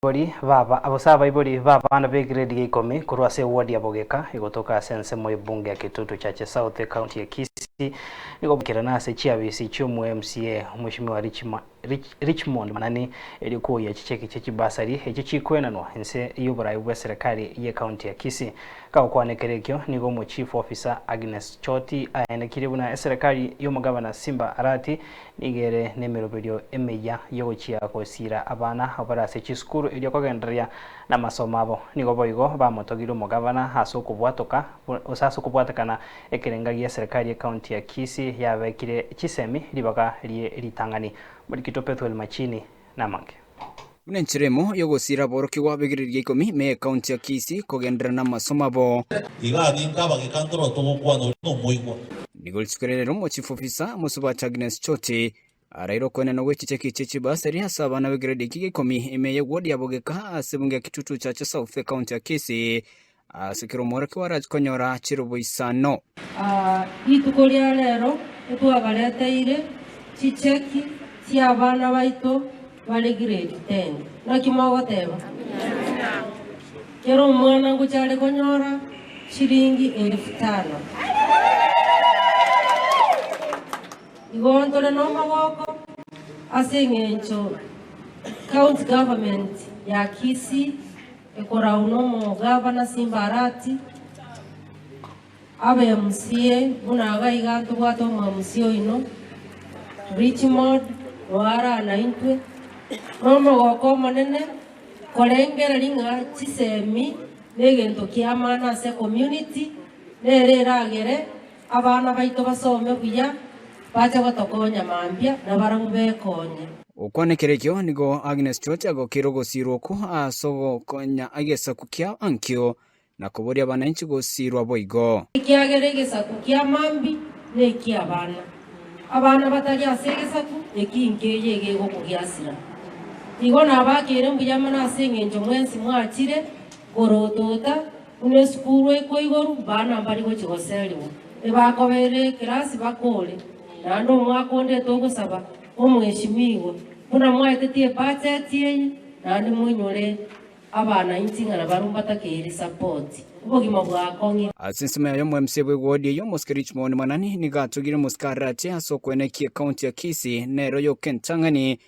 Abaibori baba ase abaibori b'abana b'egrade ya ikomi korwa ase eward ya Bogeka egotoka ase ensemo y'ebunge ya Kitutu Chache South ekaunti ya Kisii nigo baikerana ase chiabisi chi'omo MCA Omweshimiwa Richmond Manani erio koyia chicheki chie chibasari echio chikoenanwa inse y'oborai bw'eserekari y'ekaunti ya Kisii. Kagokwana ekero ekio nigo omo Chief Officer Agnes Choti aenekirie buna eserekari y'omogabana Simba Arati Nigo ere nemeroberio emeyia y'ogochia gosiira abana bare ase chisukuru erio kogendereria namasomo abo. Nigo boigo bamotogirie omogavana ase okobwatoka gose ase okobwatekana ekerenga gi'eserekari y'ecounty ya Kisii yabekire chisemi ribaga rie ritang'ani. Morikito Pethuel Machini namange. Buna enchera emo y'ogosiira aborokigwa b'egereria ikomi ime y'ecounty ya Kisii kogenderera namasomo abo. Iga ninka abageka ntoro togokwana oria nomoigwa. Nigo rituko riria rero omochief officer mosubati Agnes Choti araire okoenana gwe chicheki chie chibasari ase abana b'egrade eki gia ikomi ime ye ward ya Bogeka ase ebunge ya Kitutu Chache South ecounty ya Kisii ase kera omworokigwa arache konyora chirobo isano. Rituko ria rero ntwabareteire chicheki chi'abana baito bare grade ten. Naki mogoteba? Kera omwana ngocha are konyora chiringi elifu tano. Igo ntore nomogoko ase eng'encho county government ya Kisii ekorau nomogavana Simba Arati, Abe MCA buna iga iga ntobwate omo MCA oino Richmond oara naintwe, nomogoko omonene korengereria ng'a chisemi negento kiamana ase ecommunity, nere eragere abana baito basome buya bache gotokonya mambia nabarabwo bekonye. Gokwana ekero ekio nigo Agnes George agokeire ogosiirwa okwo ase ogokonya egesaku kia ankio Na koboria abananchi gosiirwa boigo. Ekiagera egesaku kia mambia neki'abana, abana batari ase egesaku eki nkeye egegokogiasira. Igo nabakeire mbuya mono ase engencho mwensi mwachire korotota buna esukuru ekoigoru, bana mbari gochia goserigwa, ebakobeire ekerasi bakore, naende omwaka onde togosaba omweshimiwa buna mwaetetie ebudget eye, naende moinyore Abana inche ng'a nabarabwo mbatakeire support. Obogima bwakong'ire. Ase ensemo yaye omo-MC bw'ewodi eyio omosike Richmond Mwanani nigo atogire omosike Arati ase okwenekia ekaunti ya Kisii nero yoka entang'ani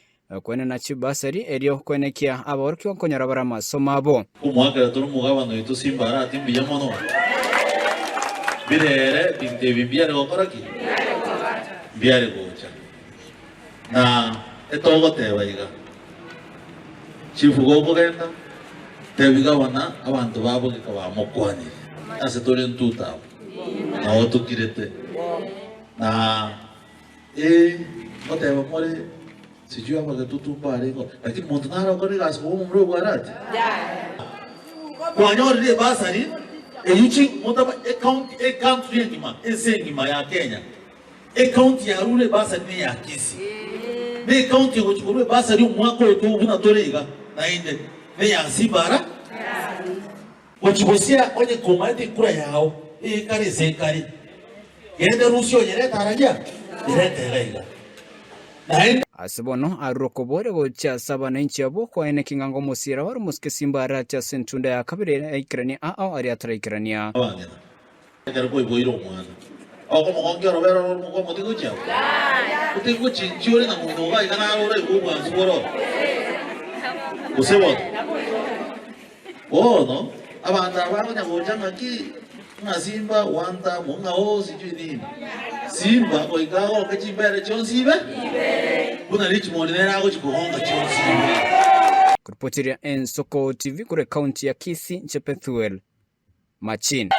koenena chibasari erio koenekia abaorokigwa nkonyora bare amasomo abo. Omoakera tore omogabana oito Simba Arati mbuya mono. Birere binto ebi mbiare gokora ki? Mbiare gocha. Na etogoteba iga, Chief gokogenda, tebi gavana abanto ba bogeka bamokwanire ase tore ntuta abwo, nao tokirete. Na ee ngoteba more sijui abagetutu mbarengeo, lakini monto nare okore egasi koba omomura oyo bwarati? Kwanyorire ebasari eyio chi motaba ecounty ecountry engima ense engima ya Kenya. Ecounty ya Arua ebasari neya Kisii. Ne ecounty egochia korwa ebasari omwaka oyo to buna tore iga naende neya Sibara. Gochia gosia onye komaete ekura yao eyekare ase ekare, genda rusia oyerete araria, yerete iga iga. Naende. Ase bono arure okoboria gochia ase abananchi abwo, kwaeneki ng'a ngomosiira bare omosike Simba arache ase entunda ya kabere aikeranie aa aria ataraikerania. Abang'ina. Ekero kwaiboire omwana, okomogonkia orobere oro oromo kwamotiga gochia abwo? Otige gochinchia ore na ng'ina ogo aiga naro oraigwe obwansu bore oo? Gose bono? Bono abanto aba bakonya gocha ng'aki ng'a Simba wantam ng'a oo sijui nini. Simba goika agonke chimbere chionsi ibe buna Richmond nere agochi kogonka chionsi ibe. Kuripotiria Ensoko TV korwa ekaunti ya Kisii, inche Pethuel Machine.